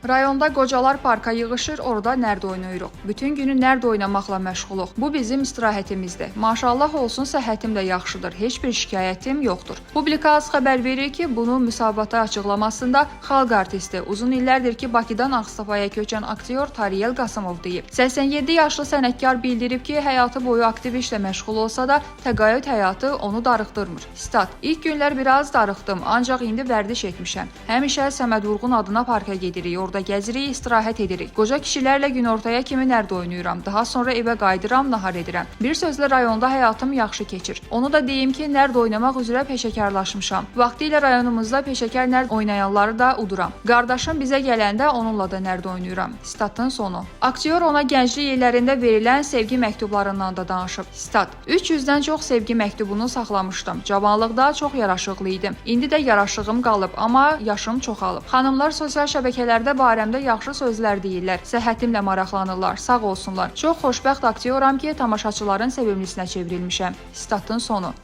Rayonda qocalar parka yığışır, orada nərd oynayırıq. Bütün günü nərd oynamaqla məşğuluq. Bu bizim istirahətimizdir. Maşallah olsun, səhhətim də yaxşıdır. Heç bir şikayətim yoxdur. Publika az xəbər verir ki, bunu müsavata açıqlamasında xalq artisti, uzun illərdir ki, Bakıdan Ağstafaya köçən aktyor Tariyel Qasımov deyib. 87 yaşlı sənətkar bildirib ki, həyatı boyu aktiv işlə məşğul olsa da, təqaüd həyatı onu darıxdırmır. Sitat: "İlk günlər biraz darıxdım, ancaq indi vərdiş etmişəm. Həmişə Səməd Vurğun adına parka gedirik, orada gəzirik, istirahət edirik. Qoca kişilərlə günortaya kimi nərd oynayıram. Daha sonra evə qayıdıram, nahar edirəm. Bir sözlə rayonda həyatım yaxşı keçir. Onu da deyim ki, nərd oynamaq üzrə peşəkarlaşmışam. Vaxtilə rayonumuzda peşəkar nərd oynayanları da uduram. Qardaşım bizə gələndə onunla da nərd oynayıram." Sitatın sonu. Aktyor ona gənclik illərində verilən sevgi məktublarından da danışıb. Sitat: "300-dən çox sevgi məktubunu saxlamışdım. Cavanlıqda çox yaraşıqlı idim. İndi də yaraşığım qalıb, amma yaşım çoxalıb. Xanımlar sosial şəbəkələrdə barəmdə yaxşı sözlər deyirlər. Səhhətimlə maraqlanırlar. Sağ olsunlar. Çox xoşbəxt aktyoram ki, tamaşaçıların sevimlisinə çevrilmişəm." Sitatın sonu.